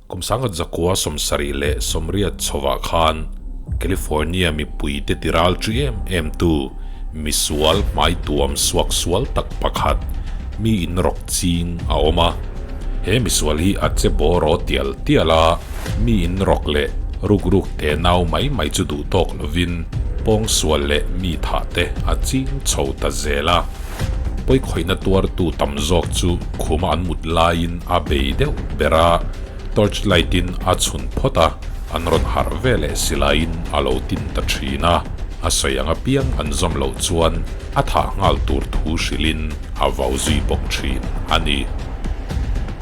Kum 1978 chhovah khan California mipuite tiral ṭi em em tu misual hmaituam suaksual tak pakhat mi inrawk ching a awm a. He misual hi a che bawraw tial tial a, mi inrawk leh rukruk te nau mai mai chu duh tawk lovin pawngsual leh mi thah te a ching chho ta zel a. Pawikhawihna tuartu tam zawk chu khuma an mut laiin a bei deuh ber a, torch light in a chhun phawt a, an rawn harh ve leh silaiin a lo tin ta thin a, a sawi ang apiang an zawm loh chuan a thah nghal tur thu hrilhin a vau zui bawk thin a ni.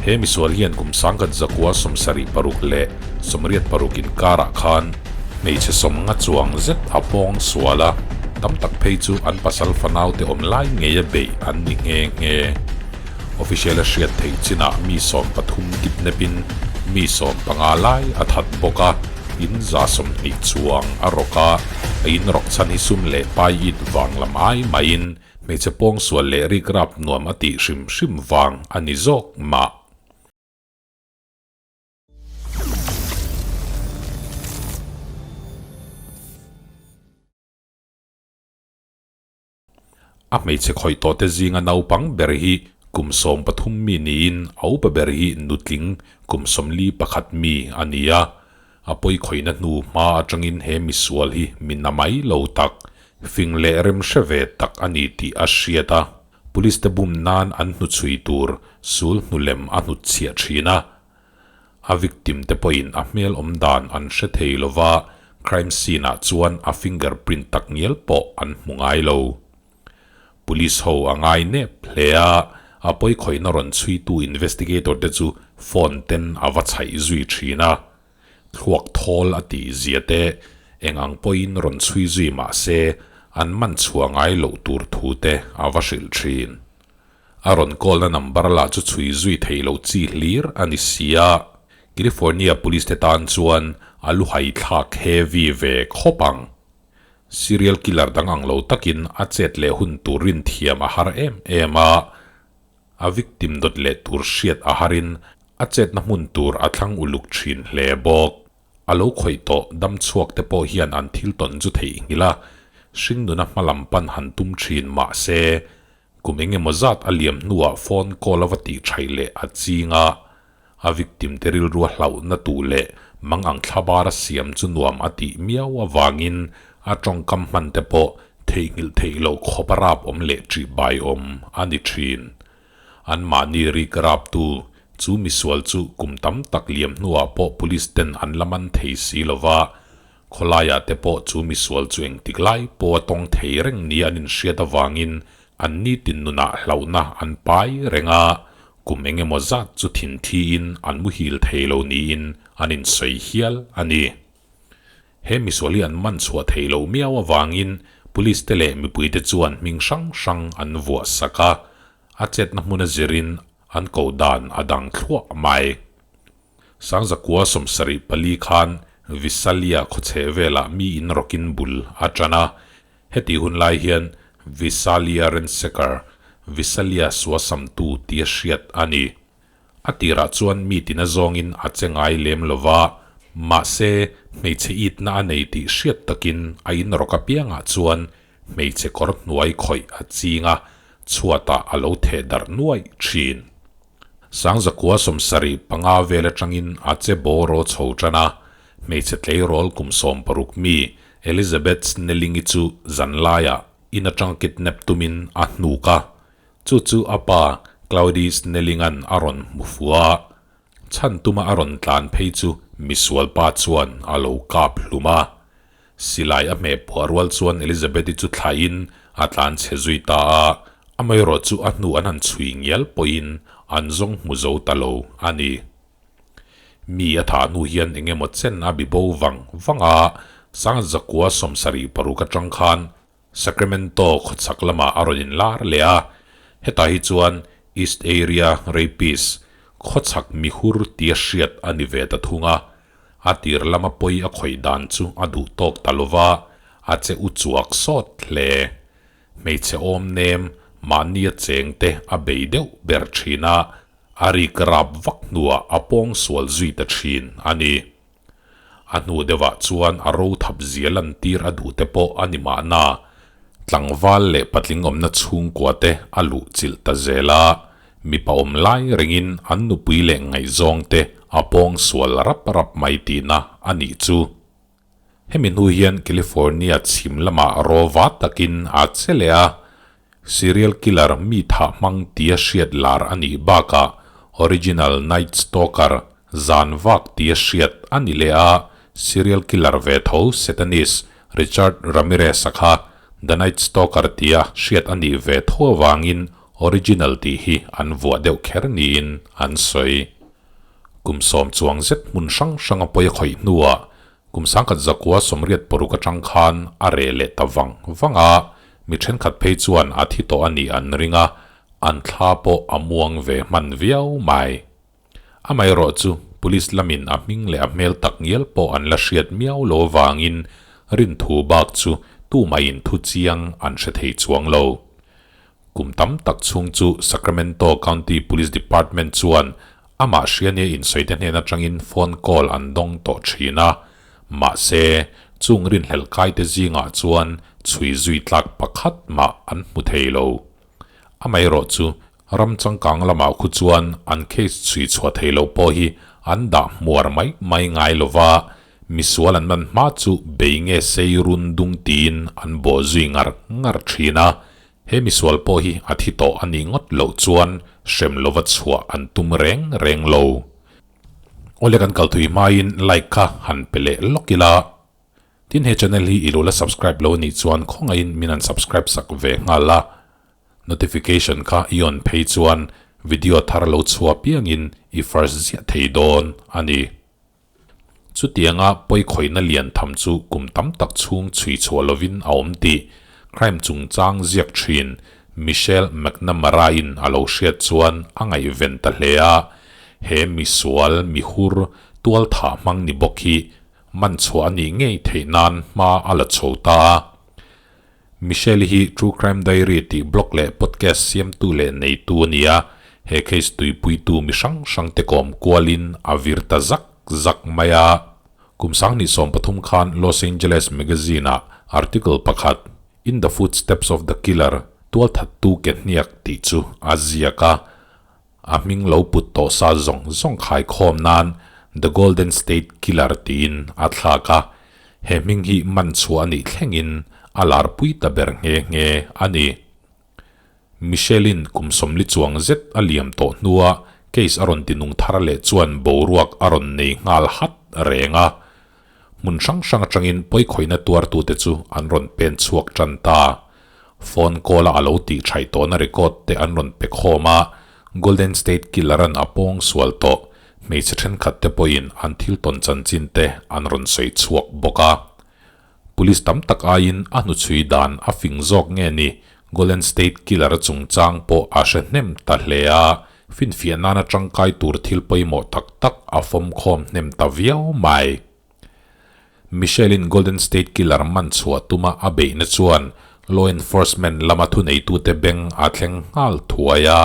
He misual hian kum 1976 inkarah khan hmeichhe sawmnga chuang zet a pawng sual a, tam tak phei chu an pasal fanaute awm lai ngeia beih an ni nghe nghe. Official a hriat theih chinah mi 13 kidnap-in mi 15 lai a that bawk a, in 20 chuang a rawk a, a in rawk chhan hi sum leh pai it vang lam ai maiin hmeichhe pawngsual leh rikrap nuam a tih hrim hrim vang a ni zawk mah. A hmeichhe khawih tawhte zinga naupang ber hi kum 13 mi niin a upa ber hi nutling kum 41 mi a ni a. A pawi khawihna hnu hma atangin he misual hi mi na mai lo tak, fing leh rem hre ve tak a ni tih a hriat a. Police te bum nan an hnuchhui tur sul hnulem a hnutchhiah thin a. A victim te pawhin a hmel awm dan an hre thei lova, crime scene ah chuan a fingerprint tak ngial pawh an hmu ngai lo. Police ho a ngai nep hle a, a pawikhawihna rawn chhuitu investigator te chu phone ten a va chhaih zui thin a. Thluak thawl a tih zia te eng ang pawhin rawn chhui zui mah se an man chhuah ngai loh tur thu te a va hrilh thin. A rawn call-na number lah chu chhui zui theih loh chi hlir a ni si a, California Police te tan chuan a luhai thlak heavy ve khawp ang. Serial killer dang ang lo takin a chet leh hun tur rin thiam a har em em a, a victim dawt leh tur hriat a harin a chetna hmun tur a thlang uluk thin hle bawk. A lo khawih tawh dam chhuak te pawh hian an thil tawn chu theihnghilh a, hringnuna hmalam pan han tum thin mah se, Kum eng emaw zat a liam hnuah phone call a va tih thaih leh a ching a, a victim te rilrua hlauhna tuh leh mang ang thlabar a siam chu nuam a tih miau avangin a tawngkam hman te pawh theihnghilh theih loh khawp a rap awm leh ṭih bai awm a ni ṭhin. Anmahni rik raptu chu misual chu kum tam tak liam hnuah pawh police ten an la man thei si lova, Khawlaiah te pawh chu misual chu engtik lai pawh a tawng thei reng ni an inhriat avangin an nitin nunah hlauhna an pai reng a, kum eng emaw zat chu thinthiin an muhil thei lo niin an insawi hial a ni. He misual hi an man chhuah thei lo miau avangin Police te leh mipuite chuan hming hrang hrang an vuah sak a, a chetna hmuna zirin an koh dan a dang thluah mai. 1974 khan Visalia khawchheh velah mi in rawkin bul a tan a, heti hun lai hian Visalia Renseker, Visalia Suasamtu tia hriat a ni. A tirah chuan mi tina zawngin a che ngai lem lo va, mahse hmeichhe itna a nei tih hriat takin a in rawk apiangah chuan hmeichhe kawr hnuai khawih a ching a, chhuatah a lo theh darh nuaih thin. 1975 vel atangin a che bawraw chho tan a, hmeichhe tleirawl kum 60 mi Elizabeth Snelling-i chu zanlaiah in atanga kidnap tumin a hnuk a, chu chu a pa Claudy Snelling-a'n a rawn hmu fuh a, chhan tuma a rawn tlan phei chu misual pa chuan a lo kap hlum a. Silai a hmeh phuah rual chuan Elizabeth-i chu thlaihin a tlan chhe zui ta a, amaherawh chu a hnu an han chhui ngial pawhin an zawng hmu zo ta lo a ni. Mi a thah hnu hian eng emaw chen a bi bo vang vang a, 1976 atang khan Sacramento khawchhak lamah a rawn inlar leh a, hetah hi chuan East Area Rapist, khawchhak mihur tia hriat a ni ve ta thung a. A tir lama pawi a khawih dan chu a duh tawk ta lova, a che u chuak sawt hle. Hmeichhe awm nem, mahnia cheng te a bei deuh ber thin a, A rik rap vak hnuah a pawng sual zui ta thin a ni. A hnu deuhah chuan a ro thap zia lantir a duh te pawh a ni mahna, tlangval leh patling awmna chhungkua te a luh chilh ta zel a, mipa awm lai rengin an nupui leh ngaihzawng te a pawng sual rap rap mai tihna a nih chu. Hemi hnu hian California chhim lamah rawva takin a che leh a, serial killer mi thah hmang tia hriat lar a nih bakah original Night Stalker, zan vak tia hriat a ni leh a, serial killer ve tho Satanist Richard Ramirez-a kha The Night Stalker tia hriat a nih ve tho avangin original tih hi an vuah deuh kher niin an sawi. Kum sawm chuang zet hmun hrang hrang a pawi a khawih hnuah kum sangkhat zakua 86 atang khan a reh leh ta vang vang a, mi thenkhat phei chuan a thi tawh a nih an ring a, an thla pawh a muang ve hman viau mai. Amaherawh chu Police lamin a hming leh a hmel tak ngial pawh an la hriat miau lo avangin rinthu bak chu tumah-in thu chiang an hre thei chuang lo. Kum tam tak chhung chu Sacramento County Police Department chuan amah hriania insawi te hnen atangin phone call an dawng tawh thin a, mahse, chung rinhlelh kai te zingah chuan chhui zui tlak pakhat mah an hmu thei lo. Amaherawh chu ram changkang lamah khu chuan an case chhui chhuah thei lo pawh hi an dah hmuar mai mai ngai lo va, misual an man hma chu bei nge sei run dung tiin an bawh zui ngar ngar thin a, He misual pawh hi a thi tawh a nih ngawt loh chuan hrem lova chhuah an tum reng reng lo. Awle kan kal thui hmain like kha han pe leh lawk ila. Tin he channel hi i lo la subscribe lo a nih chuan khawngaihin min han subscribe sak ve nghal a. Notification kha i on phei chuan video thar lo chhuah piangin i first ziah thei dawn a ni. Chutianga pawikhawihna lian tham chu kum tam tak chhung chhui chhuah lovin a awm tih crime chungchang ziak thin Michelle McNamara-in a lo hriat chuan a ngaihven ta hle a, he misual, mihur, tualthah hmang ni bawk hi man chhuah a nih ngei theih nan hma a la chho ta. Michelle hi True Crime Diary tih blog leh podcast siamtu leh neitu a ni a, he case tuipuitu mi hrang hrangte kawm kualin a vir ta zak zak mai a. Kum 2013 khan Los Angeles Magazine-ah article pakhat, In the Footsteps of the Killer, Tualthattu ke hniak tih chu a ziak a, a hming lo put tawh sa zawng zawng khaikhawm nan The Golden State Killer tiin a thlak a, he hming hi man chhuah a nih thlengin a larpui ta ber nghe nghe a ni. Michelle-in kum 40 chuang zet a liam tawh hnua case a rawn tinung thar leh chuan boruak a rawn nei nghal hat reng a, Hmun hrang hrang atangin pawikhawihna tuartute chu an rawn pen chhuak tan ta. Phone call-a a lo tih thaih tawhna record te an rawn pe khawm a, Golden State Killer-a'n a pawng sual tawh hmeichhe thenkhat te pawhin an thil tawn chanchin te an rawn sawi chhuak bawk a. Police tam tak aiin a hnuchhui dan a fing zawk nge ni Golden State Killer-a chungchang pawh a hre hnem ta hle a, finfiah nana tangkai tur thil pawimawh tak tak a fawmkhawm hnem ta viau mai. Michelle-in Golden State Killer man chhuah tuma a beihna chuan law enforcement lama thuneitute beng a thleng nghal thuai a,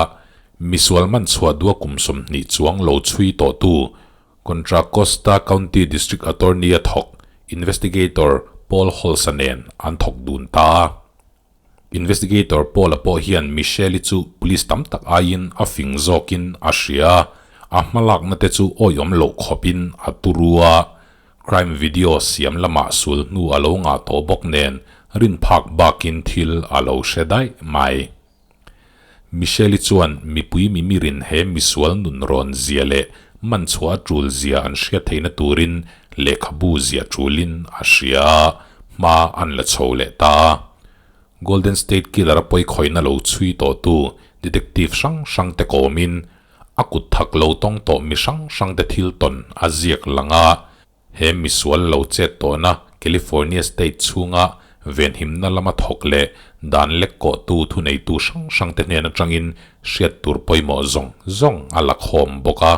misual man chhuah dua kum 20 chuang lo chhui tawhtu Contra Costa County District Attorney-a thawk Investigator Paul Holsa nen an thawk dun ta a. Investigator Paul-a pawh hian Michelle-i chu police tam tak aiin a fing zawkin a hria a, a hmalakna te chu awiawm loh khawpin a turu a, crime video siam lamah sul hnu a lo ngah tawh bawk nen rinphak bakin thil a lo hre daih mai. Michelle-i chuan mipui mimirin he misual nun rawn zia leh man chhuah a tul zia an hriat theihna turin lehkhabu zia tulin a hria a, hma an la chho leh ta a. Golden State Killer-a pawikhawihna lo chhui tawhtu detective hrang hrangte kawmin a kut thak lo tawng tawh mi hrang hrangte thil tawn a ziak lang a, He misual lo chet tawhna California state chhunga venhimna lama thawk leh dan lek kawhtu thuneitu hrang hrangte hnen atangin hriat tur pawimawh zawng zawng a la khawm bawk a.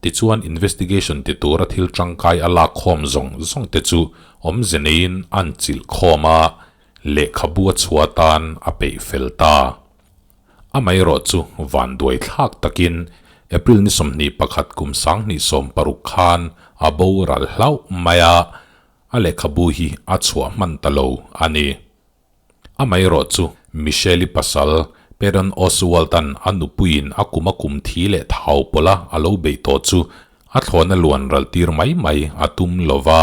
Tichuan investigation ti tura thil tangkai a lak khawm zawng zawng te chu awmze neiin an chilh khawm a, lehkhabu a chhuah atan a peih fel ta. Amaherawhchu vanduai thlak takin April ni 21 kum 2060 khan a boral hlauh mai a, a lehkhabu hi a chhuah hman ta lo a ni. Amaherawhchu Michelle-i pasal Patton Oswalt-a'n a nupuiin a kum a kum thi leh thau pawlha a lo beih tawh chu a thlawhna luan ral tir mai mai a tum lo va.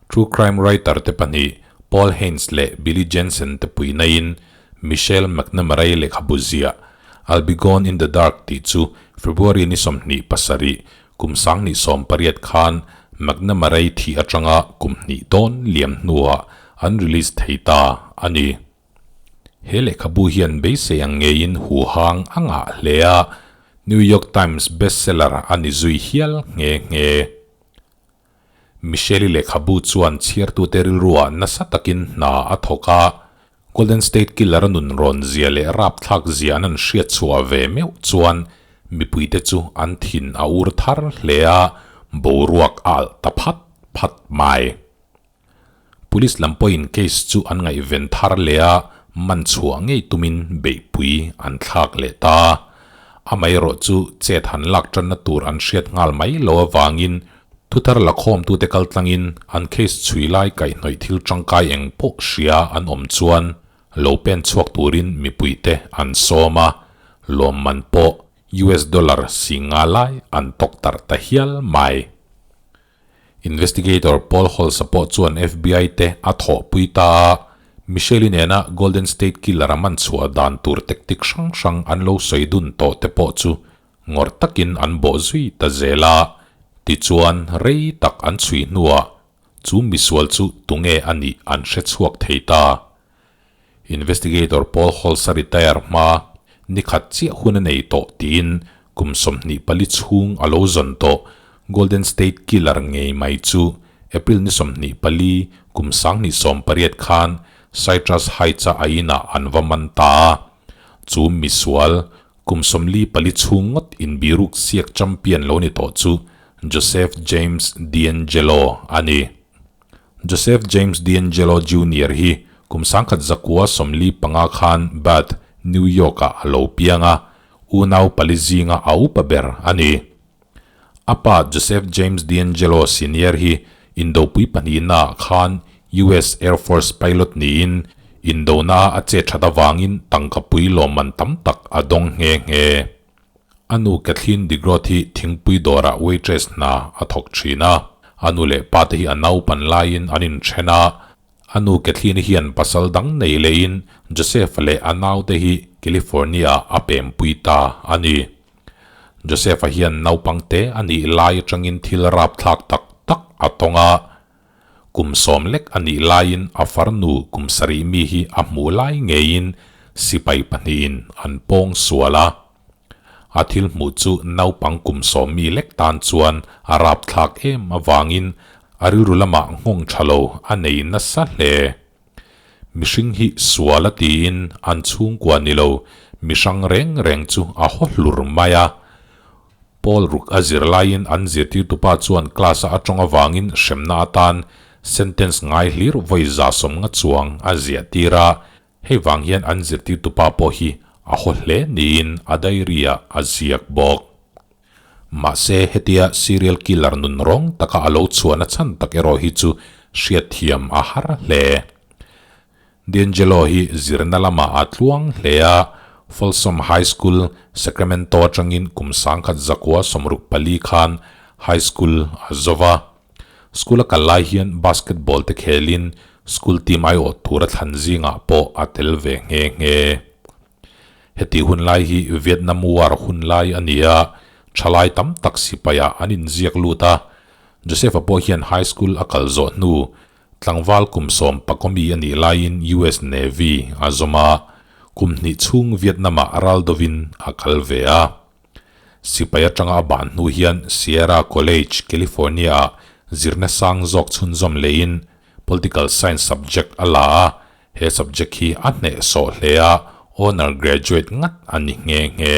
True crime writer te pahnih Paul Haines leh Billy Jensen te puinain Michelle McNamara-i lehkhabu ziah I'll Be Gone in the Dark tih chu February ni 27, kum 2018 khan McNamara-i thih atanga kum hnih dawn liam hnuah an release thei ta a ni. He lehkhabu hian beisei ang ngeiin huhang a ngah hle a, New York Times bestseller a ni zui hial nghe nghe. Michelle-i lehkhabu chuan chhiartute rilruah nasa takin hna a thawk a, Golden State Killer-a nun rawn zia leh rapthlak zia an han hriat chhuah ve meuh chuan mipuite chu an thin a ur thar hle a, boruak a alh ta phat phat mai. Police lam pawhin case chu an ngaihven thar leh a, man chhuah ngei tumin beihpui an thlak leh ta. Amaherawh chu chet han lak tanna tur an hriat nghal mai lo avangin thuthar lakhawmtute kaltlangin an case chhui lai kaihhnawih thil tangkai eng pawh hria an awm chuan lo pen chhuak turin mipuite an sawm a, lawmman pawh US dollar singa lai an tawk tarh ta hial mai. Investigator Paul Holsa pawh chuan FBI te a thawhpui ta a, Michelle-i nena Golden State Killer a man chhuah dan tur tactic hrang hrang an lo sawi dun tawh te pawh chu ngawrh takin an bawh zui ta zel a. Tichuan, rei tak an chhui hnuah chu misual chu tunge a nih an hre chhuak thei ta. Investigator Paul Holsa retire hma ni khat chiah hun a nei tawh tiin kum 24 chhung a lo zawn tawh Golden State Killer ngei mai chu April ni 24 kum 2018 khan Citrus Heights-a a inah an va man ta a. Chu misual kum 44 chhung ngawt inbiruk siak champion lo ni tawh chu Joseph James DeAngelo a ni. Joseph James DeAngelo Junior hi kum 1945 khan Bath, New York-ah a lo piang a, unau pali zinga a upa ber a ni. A pa Joseph James DeAngelo Senior hi Indopui pahnihnaah khan US Air Force pilot niin indona a che that avangin tangkapui lawmman tam tak a dawng nghe nghe. A nu Kathleen DeGroat hi thingpui dawrah waitress hna a thawk thin a. A nu leh pa te hi a naupan laiin an inthen a. A nu Kathleen hian pasal dang nei leiin Joseph-a leh a naute hi California-ah a pempui ta a ni. Joseph-a hian naupang te a nih lai atangin thil rapthlak tak tak a tawng a. Kum sawm lek a nih laiin a farnu kum sarih mi hi a hmuh lai ngeiin sipai pahnihin an pawng sual a. A thil hmuh chu naupang kum sawm mi lek tan chuan a rapthlak em avangin a rilru lamah nghawng tha lo a nei nasa hle. Mihring hi sual a tiin an chhungkua ni lo mihrang reng reng chu a haw hlur mai a. Paul ruk a zir laiin an zirtirtupa chuan class-a a tawng avangin hremna atan sentence ngai hlir vawi za sawm nga chuang a ziah tir a, hei vang hian an zirtirtupa pawh hi a haw hle niin a diary-ah a ziak bawk. Mahse, hetia serial killer nun rawng taka a lo chhuahna chhan tak erawh hi chu hriatthiam a har hle. DeAngelo hi zirna lamah a tluang hle a, Folsom High School, Sacramento atangin kum 1964 khan high school a zo va. School a kal lai hian basketball te khelin school team aiawh tur a thlan zingah pawh a tel ve nghe nghe. Heti hun lai hi Vietnam War hun lai a ni a, thalai tam tak sipaiah an inziak lut a. Joseph-a pawh hian high school a kal zawh hnu Tlangval kum sawm pakawmi a nih laiin US Navy a zawm a, kum hnih chhung Vietnam-ah ral dovin a kal ve a. Sipai atanga a ban hnu hian Sierra College, California-ah zirna sang zawk chhunzawm lehin Political Science subject a la a, he subject hi a hnehsawh hle a, honor graduate ngat a ni nghe nghe.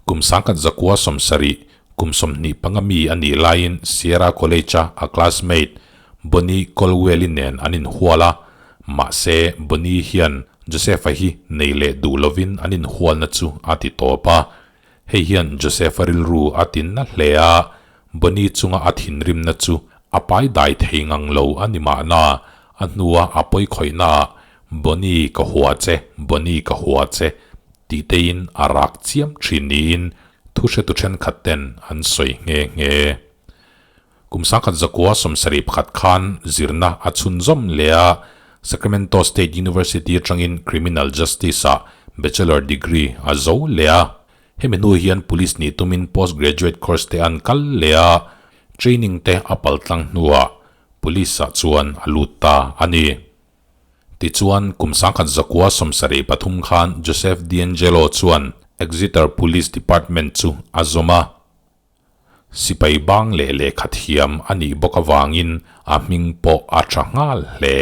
Kum 1970, kum 25 mi a nih laiin Sierra College-a a classmate Bonnie Colwell-i nen an inhual a, mahse Bonnie hian Joseph-a hi nei leh duh lovin an inhualna chu a ti tawp a. Hei hian Joseph-a rilru a tinna hle a, Bonnie chunga a thinrimna chu a pai dai thei ngang lo a ni mahna, a hnua a pawi khawihnaah Bonnie ka hua che, Bonnie ka hua che tih teiin a rak chiam thin niin thu hretu thenkhat ten an sawi nghe nghe. Kum 1971 khan zirna a chhunzawm leh a, Sacramento State University atangin Criminal Justice-ah Bachelor degree a zo leh a. Hemi hnu hian Police nih tumin Postgraduate course te an kal leh a, training te a paltlang hnuah Police-ah chuan a lut ta a ni. Tichuan, kum 1973 khan Joseph DeAngelo chuan Exeter Police Department chu a zawm a. Sipai bang leh lehkha thiam a nih bawk avangin a hming pawh a tha nghal hle.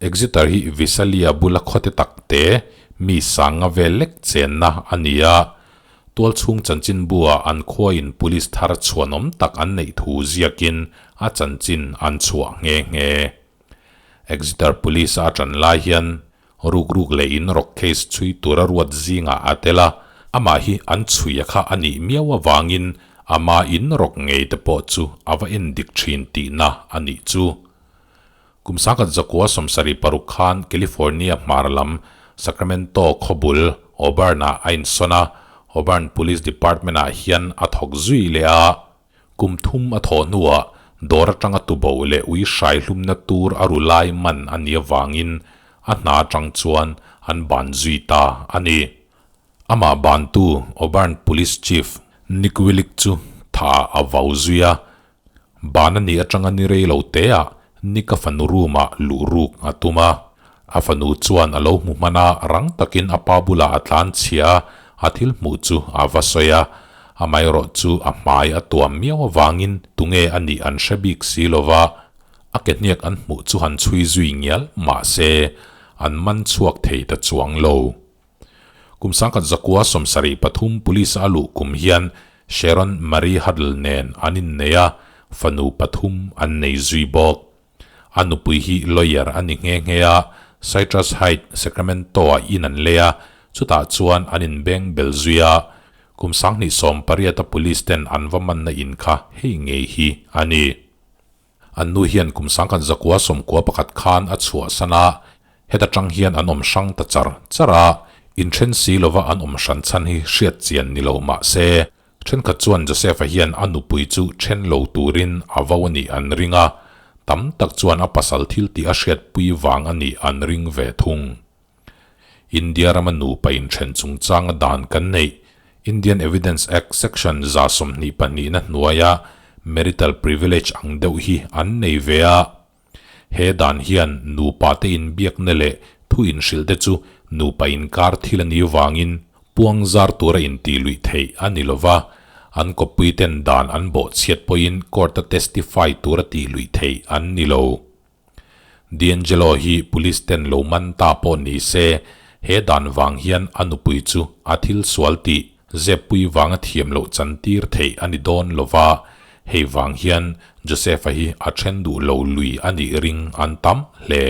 Exeter hi Visalia bula khawte tak te mi sanga vel lek chenna a ni a, tualchhung chanchinbua an khuain police thar chhuanawm tak an neih thu ziakin a chanchin an chhuah nghe nghe. Exeter Police a tan lai hian Ruk ruk leh in rawk case chhui tura ruat zingah a tel a, amah hi an chhuia kha a nih miau avangin ama in rawk ngei te pawh chu a va en dik thin tihna a nih chu. Kum 1976 khan California hmar lam Sacramento khawbul Auburn-ah a insawn a, Auburn Police Department-ah hian a thawk zui leh a. Kum thum a thawh hnuah dawr atanga tubo leh ui hrai hlumna tur a ru lai man a nih avangin a hna atang chuan an ban zui ta a ni. Amah bantu Auburn Police Chief Nick Willick chu tha a vau zui a, ban a nih atanga ni rei lo teah Nick-a fanu room-ah luh ruk a tum a. A fanu chuan a lo hmu hman a, rang takin a pa bulah a tlan chhia a, a thil hmuh chu a va sawi a. Amaherawh chu a hmai a tuam miau avangin tunge a nih an hre bik si lo va, a ke hniak an hmuh chu han chhui zui ngial mah se, an man chhuak thei ta chuang lo. Kum 1973 Police a luh kum hian Sharon Marie Huddle nen an innei a, fanu pathum an nei zui bawk. A nupui hi lawyer a ni nghe nghe a, Citrus Height, Sacramento-ah in an lei a, chutah chuan an inbeng bel zui a. Kum 2018 a police ten an va manna in kha hei ngei hi a ni. An nu hian kum 1991 khan a chhuahsan a, heta tang hian an awm hrang ta char char a, inthen si lova an awm hran chhan hi hriat chian ni lo mah se, thenkhat chuan Joseph-a hian a nupui chu then lo turin a vo a nih an ring a, tam tak chuan a pasal thil tih a hriatpui vang a nih an ring ve thung. India rama nupa inthen chungchanga dan kan neih, Indian Evidence Act Section 22 na hnuaia marital privilege ang deuh hi an nei ve a. He dan hian nupa te inbiakna leh thu inhrilh te chu nupa inkar thil a nih vangin puang zar tura intih luih theih a ni lova, an kawppui ten dan an bawhchhiat pawhin court-a testify tura tih luih theih an ni lo. D'Angelo hi police ten lo man ta pawh ni se, he dan vang hian a nupui chu a thil sual tih zeppui vanga thiam loh chantir theih a ni dawn lo va, hei vang hian Joseph-a hi a then duh lo lui a nih ring an tam hle.